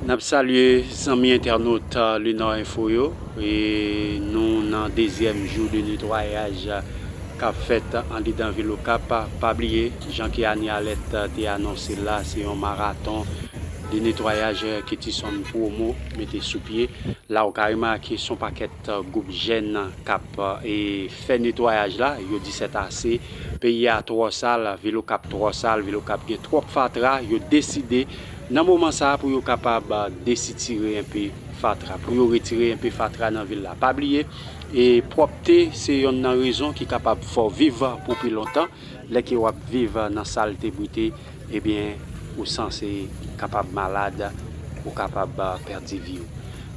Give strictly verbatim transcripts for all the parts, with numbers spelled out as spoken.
N ap salye zanmi entènot Lenor Info yo. E nou nan dezyèm jou de netwayaj k ap fèt andedan vil Okap. Pa bliye, jan ke Anie Alerte te anonse l la, se yon maraton de netwayaj ke Tison Promo mete sou pye. La ou ka remake se yon pakèt gwoup jèn k ap, e, fè netwayaj la. Yo di sètase, peyi a twò sal, vil Okap twò sal, vil Okap gen twòp fatra. Yo deside nan moman sa a pou yo kapab desitire enpe fatra, pou yo retire enpe fatra nan vil la. Pa bliye, e pwòpte se yonn nan rezon ki kapab fè w viv pou pi lontan. Lè ke w ap viv nan salte, brite, ebyen, ou sanse kapab malad, ou kapab pèdi vi w.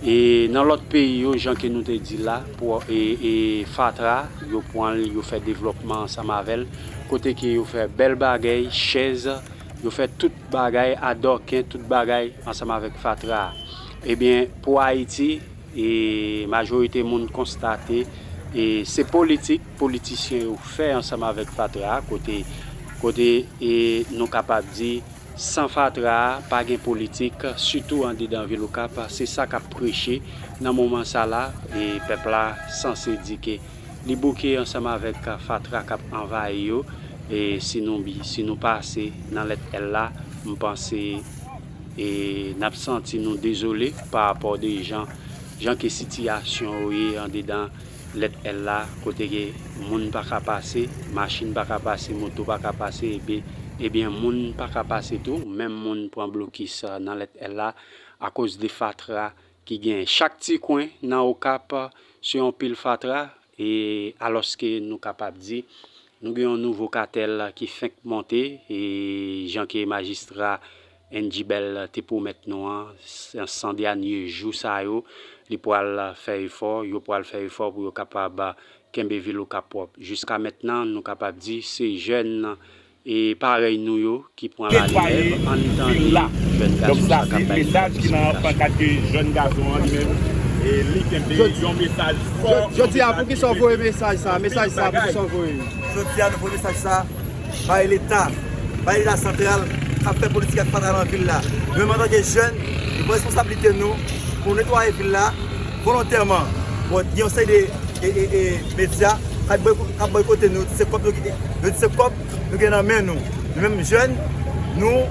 E nan lòt peyi yo, jan ke nou te di la, pou, e, e fatra, yo pran l, yo fè devlòpman ansanm avè l, kote ke yo fè bèl bagay, chèz, yo fè tout bagay, adòken, tout bagay ansanm avèk fatra a. Ebyen, pou Ayiti, e majorite moun konstate, e se politik politisyen yo fè ansanm avèk fatra a, kote, kote, e nou kapab di, san fatra a, pa gen politik, sitou andedan vil Okap. Se sa k ap preche nan moman sa la, e pèp la sanse di ke li bouke ansanm avèk fatra k ap anvayi yo. E si nou bi-, si nou pase nan lèt L la, m panse, e n ap santi nou dezole pa rapò de jan, jan ke sitiyasyon yo ye andedan lèt L la, kote ke moun pa ka pase, machin pa ka pase, moto pa ka pase, epi, ebyen, moun pa ka pase tou. Menm moun pran blokis, a, nan lèt L la akoz de fatra ki gen chak ti kwen nan Okap, se yon pil fatra. E alòske nou kapab di, nou gen yon nouvo katèl ki fenk monte, e jan ke majistra Andy Bell te pwomèt nou an, san, san dènye jou sa yo, li pral fè efò, yo pral fè efò pou yo kapab kenbe vil Okap pwòp. Jiska mentnan, nou kapab di se jèn, e parèy nou yo ki pran lalèv. Ann tande jèn gason sa k ap bay nou kèk esplikasyon. Mesaj ki nan pankat ke jèn gason an li menm, e li kenbe yon mesaj fò. Jodi a, poukisa w voye mesaj sa? Mesaj sa, poukisa w voye? Jodi a, nou voye mesaj sa bay Leta, bay Leta santral k ap fè politik ak fatra nan vil la. Nou menm, antanke jèn, nou pran responsablite nou pou netwaye vil la volontèman. Bon, gen yon seri de, e, e, e, medya k ap boyko-, k ap boykote nou, di se kòb nou, yo di se kòb nou gen nan men nou. Nou menm jèn, nou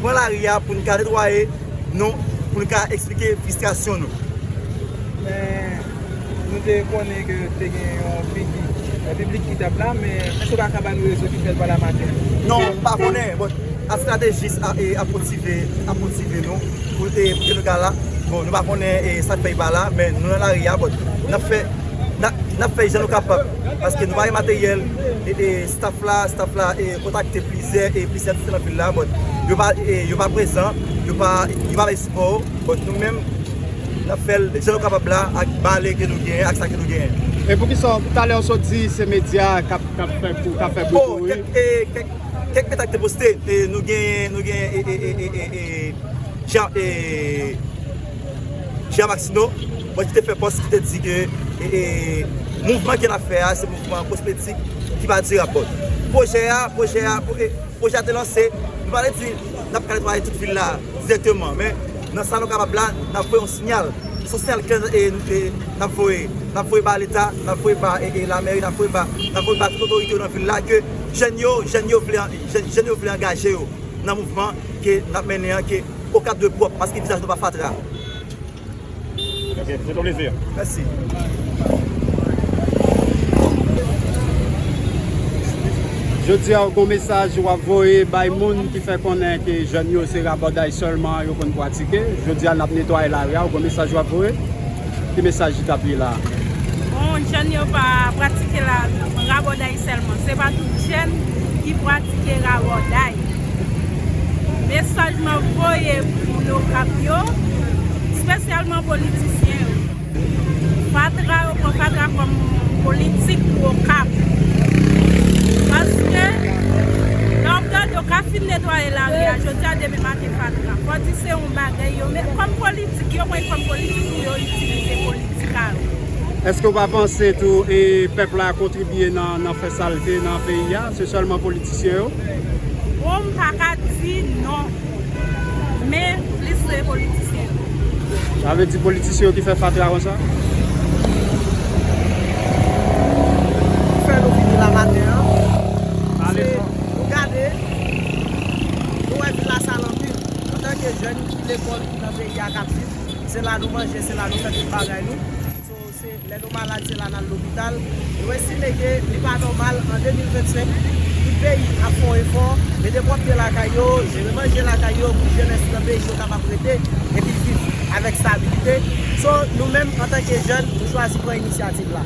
pran lari a pou n ka netwaye, nou, pou n ka eksplike fristrasyon nou. Men, nou te konnen ke te gen yon piblik, yon piblik ki t ap la, men èske w pa ka ba nou rezon ki fè l pa la maten? Non, m pa konnen. Bon, estratejis a, e, ap motive, ap motive nou pou, e, pou ke nou ka la. Bon, nou pa konnen, e, sa k fè l pa la, men nou nan lari a, bon, n ap fè, n ap, n ap fè jan nou kapab, paske nou pa gen materyèl, e, e, staff la, staff la, e, kontakte plizyè, e, plizyè antite nan vil la, bon, yo pa, e, yo pa prezan, yo pa, yo pa bay sipò, bon, nou menm, n ap fè l jan nou kapab la, ak bale ke nou genyen, ak sa ke nou genyen. E poukisa, talè w sot di se medya k ap, k ap fè kou, k ap fè bri pou ou? Kèk, e, kèk, kèk medya ki te poste, e, nou genyen, nou genyen, e, e, e, e, e, e, Jean, e, Jean Maxino, bon, ki te fè pòs, ki te di ke, e, e, mouvman ke n ap fè a, se mouvman kosmetik ki pa dirab. Bon, pwojè a, pwojè a, pwo-, e, pwojè a te lanse, nou pa vle di n ap ka netwaye tout vil la dirèkteman, men nan sa nou kapab la, n ap voye yon siyal. Se yon siyal klè, e, e, n ap voye. N ap voye ba Leta, n ap voye ba, e, e, lamèri, n ap voye ba, n ap voye ba tout otorite yo nan vil la, ke jèn yo, jèn yo vle, jèn, jèn yo vle angaje yo nan mouvman ke n ap mennen an, ke Okap dwe pwòp, paske vizaj nou pa fatra. Ok, se ton plezi. Mèsi. Jodi a, w gon mesaj w ap voye bay moun ki fè konnen ke jèn yo se rabòday sèlman yo konn pratike. Jodi a, n ap netwaye lari a, w gon mesaj w ap voye? Ki mesaj li t ap ye la? Bon, jèn yo pa pratike la, rabòday sèlman. Se pa tout jèn ki pratike rabòday. Mesaj m ap voye pou moun Okap yo, espesyalman politisyen yo. Fatra, yo pran fatra kòm politik pou Okap. Paske, lè w ap gade, yo ka fin netwaye lari a, jodi a, demen maten fatra. Fò di se yon bagay yo, men kòm politik, yo pran kòm politik pou yo itilize politik a yo. Èske w pa panse tou, e, pèp la kontribye nan, nan fè salte nan peyi a? Se sèlman politisyen yo? Bon, m pa ka di non. Men, plis se politisyen. Sa vle di politisyen yo ki fè fatra konsa? Ki fè nou vini la maten an, se nou gade, nou wè vil la sal anpil. Antanke jèn ki lekòl, ki nan peyi a k ap viv, se la nou manje, se la nou fè tout bagay nou. So, se lè nou malad, se la n al lopital. Nou estime ke li pa nòmal an de mil vennsenk, tout peyi ap fè yon efò, mete pwòpte lakay yo, jere manje lakay yo, pou jenès nan peyi yo kapab rete epi viv avèk stabilite. So, nou menm, antanke jèn, nou chwazi pran inisyativ la.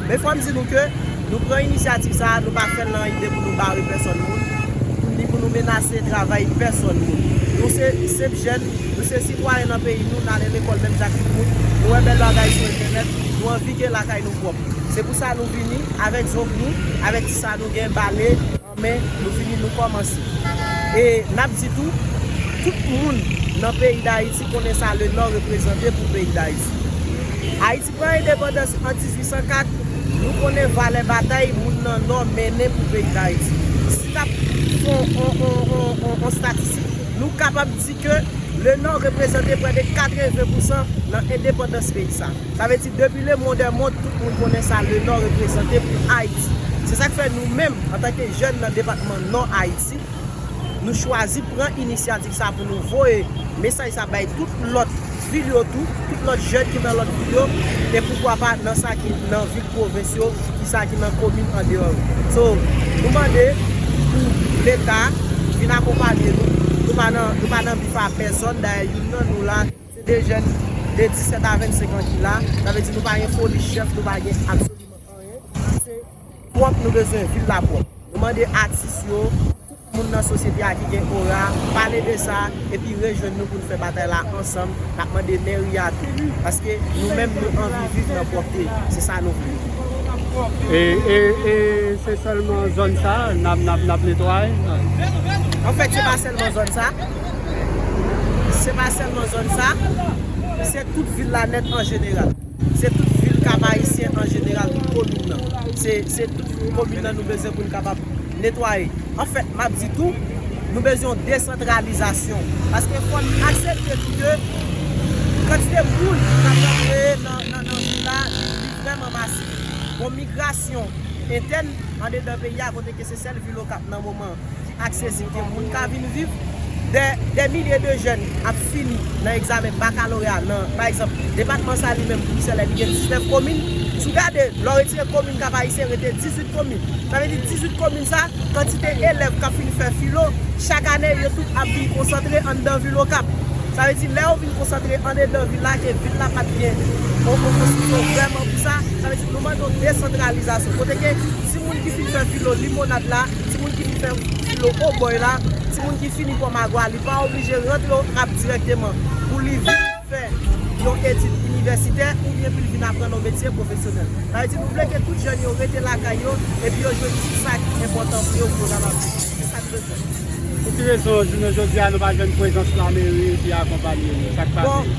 Men fò m di nou ke nou pran inisyativ sa a, nou pa fè l nan ide pou nou bare pèsòn moun, ni pou nou menase travay pèsòn moun. Nou se senp jèn, nou se sitwayen nan peyi nou, n ale lekòl menm jan ak tout moun, nou wè bèl bagay sou entènèt, nou anvi ke lakay nou pwòp. Se pou sa nou vini avèk zong nou, avèk ti sa nou gen, bale, men nou vini, nou kòmanse. E n ap di tou, tout moun nan peyi Dayiti konnen sa Lenò reprezante pou peyi Dayiti. Ayiti pran endepandans an dizuit san kat, nou konnen valè batay moun nan Nò mennen pou peyi Dayiti. Si n ap fè yon, yon, yon, yon, yon, yon statistik, nou kapab di ke Lenò reprezante prè de katreven pousan nan endepandans peyi sa. Sa vle di, depi le monde est monde, tout moun konnen sa Lenò reprezante pou Ayiti. Se sa k fè nou menm, antanke jèn nan depatman Nò Ayiti, nou chwazi pran inisyativ sa pou nou voye mesaj sa bay tout lòt vil yo tou, tout lòt jèn ki nan lòt vil yo, e poukwa pa nan sa ki nan vil pwovens yo, ki sa ki nan komin andeyò yo. So, nou mande pou Leta vin akonpaye nou. Nou pa nan, nou pa nan bif a pèsòn, dayè youn nan nou la, se de jèn de disèt a vennsenk an ki la. Sa vle di nou pa gen foli chèf, nou pa gen absoliman anyen. Se pwòp nou bezwen, vil la pwòp. Nou mande atis yo, tout moun nan sosyete a ki gen ora, pale de sa, epi rejwenn nou pou n fè batay la ansanm. N ap mande mèri a tou, paske nou menm nou anvi viv nan pwòpte. Se sa nou vle. E, e, e se sèlman zòn sa n ap, n ap, n ap netwaye? Anfèt, se pa sèlman zòn sa. Se pa sèlman zòn sa. Se tout vil la nèt an jeneral. Se tout vil Kap Ayisyen an jeneral, tout komin nan. Se, se tout komin nan nou bezwen pou n kapab netwaye. Anfèt, m ap di tou, nou bezwen yon desantralizasyon. Paske fò n aksepte tou ke kantite moun k ap rantre nan, nan, nan vil la, li, li vrèman masif. Gon migrasyon entèn andedan peyi a, kote ke se sèl vil Okap nan moman ki aksesib ke moun ka vin viv. Dè, dè milye de jèn ap fini nan egzamen bakaloreya nan, pa egzanp, depatman sa li menm, Brisèl, li gen diznèf komin. Si w gade, lè w retire komin Kap Ayisyen, rete dizuit komin. Sa vle di dizuit komin sa, kantite elèv k ap fin fè filo, chak ane, yo tout ap vin konsantre anndan vil Okap. Sa vle di, lè yo vin konsantre andedan vil la, ke vil la pa t gen yon, yon konstriksyon vrèman pou sa, sa vle di, nou mande yon desantralizasyon. Kote ke timoun ki fin fè filo Limonad la, timoun ki fin fè filo Obòy la, timoun ki fini Pòmagwa, li pa oblije rantre Okap dirèkteman pou li vin fè yon etid inivèsitè oubyen pou li vin aprann yon metye pwofesyonèl. Sa vle di, nou vle ke tout jèn yo rete lakay yo epi yo jwenn tout sa ki enpòtan pou yo pou yo kapab viv. Se sa nou bezwen. Pou ki rezon jounen jodi a nou pa jwenn prezans lameri ki akonpanye nou? Sa k pase? Bon,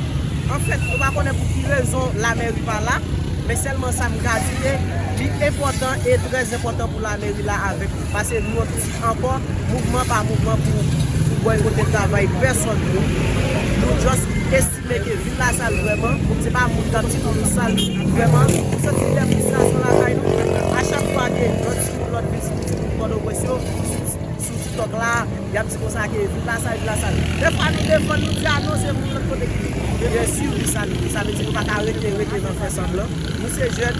anfèt, nou pa konnen pou ki rezon lameri pa la, men sèlman sa m ka di ke li enpòtan e trè enpòtan pou lameri la avèk nou. Pase nou yon ti ankò, mouvman pa mouvman pou, pou bòykote travay pèsòn moun. Nou just estime ke vil la sal vrèman, se pa moun k ap di nou sal vrèman. Nou santi de fristrasyon lakay nou. A chak fwa ke lòt timoun lòt vil, sitou timoun Pòtoprens yo, sou, sou TikTok la, y ap di konsa ke vil la sal, vil la sal. Dèfwa nou defann, nou di a non, se moun lòt kote ki vin. Byensi, wi, sa nou ye. Sa vle di nou pa ka rete, rete nan fè sanblan. Nou se jèn,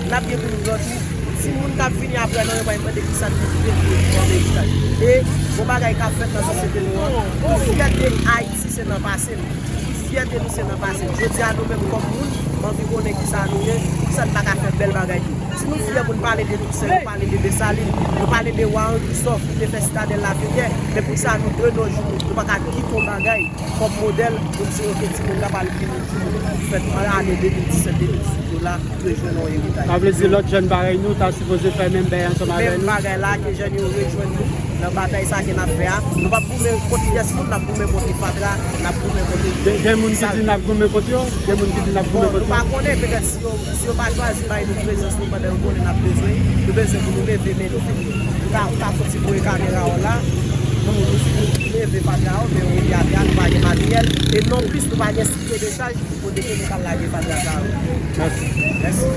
n ap gen pou nou grandi. Timoun k ap vini apre nou, yo pral mande kisa n te kite pou yo kòm eritaj. E gon bagay k ap fèt nan sosyete nou an, pou fyète Ayiti se nan pase l. Pou fyète nou se nan pase l. Jodi a nou menm kòm moun, m anvi konnen kisa nou ye, poukisa n pa ka fè bèl bagay tou. Si nou fyè pou n pale de Tousen, nou pale de Desalin, nou pale de wa Henri Christophe ki te fè Sitadèl Lafetyè, men poukisa nou de nos jours, nou pa ka kite yon bagay kòm modèl pou n di, oke, timoun nan pral vin, timoun fèt an ane de mil disèt, de mil disèt yo la, rejwenn yon eritaj. Sa vle di lòt jèn parèy nou ta sipoze fè menm bèy ansanm avè nou? Menm bagay la, ke jèn yo rejwenn nou nan batay sa ke n ap fè a. Nou p ap goumen kont pyès moun, n ap goumen kont fatra, n ap goumen kont... Gen, gen moun ki di n ap goumen kont yo? Gen moun ki di n ap goumen kont yo? Bon, nou pa konnen, petèt si yo, si yo pa chwazi bay nou prezans nou pandan yo konnen n ap bezwen, nou bezwen pou nou leve men nou, nou ka, nou ka fè yon ti voye kamera w la. Nou, nou, nou leve fatra yo, men yo rete atè a, nou pa gen materyèl, e non plis nou pa gen site dechaj kote ke nou ka lage fatra sa yo. Mèsi. Mèsi.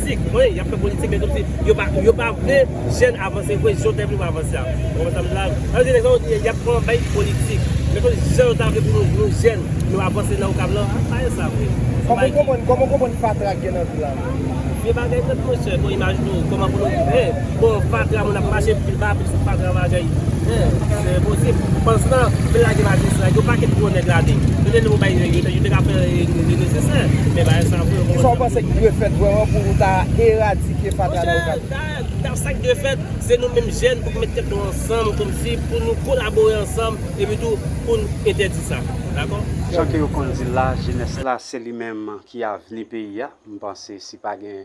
Politik, wi, y ap fè politik, men kòmsi yo pa, yo pa vle jèn avanse vre, jan w te vle yo avanse a. Ou konprann sa m di la? Sa vle di, nèg sa yo, y ap pran bay politik. Men kòmsi jan yo ta vle pou nou, nou jèn, nou avanse nan Okap lan, a, pa e sa vre. Kòman w konprann, kòman w konprann fatra k gen nan vil la? Vye bagay nèt, monchè. Bon, imajine w, kòman pou nou, eh, bon, fatra, moun ap mache, pil ba, pil sou fatra, bagay. Eh, se enposib. Pandan se tan, vin lage majistra, yon pakèt gwo nèg ladan. Yo te lou bay, yo te, yo te ka fè, eh, le nesesè. Men bagay sa vre, bon. Kisa w panse ki dwe fèt vrèman pou nou ta eradike fatra nan Okap? Monchè, ta, ta, sa k dwe fèt, se nou menm jèn pou nou met tèt nou ansanm, kòmsi pou nou kolabore ansanm, epi tou pou n entèdi sa. Dakò? Jan ke yo konn di l la, jenès la, se li menm ki avni peyi a. M panse si pa gen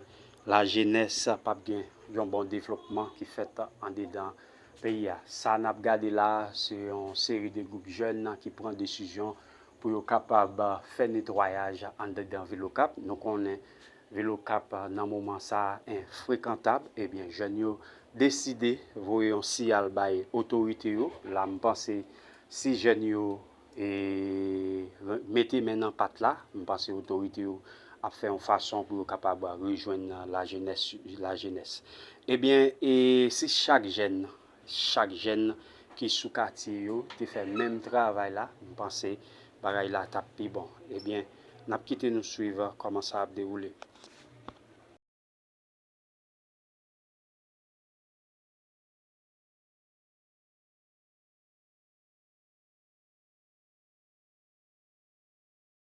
lajenès, p ap gen yon bon devlopman ki fèt andedan peyi a. Sa n ap gade la, se yon seri de gwoup jèn ki pran desizyon pou yo kapab fè netwayaj andedan vil Okap. Nou konnen vil Okap nan moman sa a enfrekantab. Ebyen, jèn yo deside voye yon siyal bay otorite yo. La, m panse si jèn yo e, mete men nan pat la, m panse otorite yo ap fè yon fason pou yo kapab rejwenn lajenès, lajenès. Ebyen, e si chak jèn, chak jèn ki sou katye yo te fè menm travay la, m panse bagay la t ap pi bon. Ebyen, n ap kite nou swiv kòman sa ap dewoule.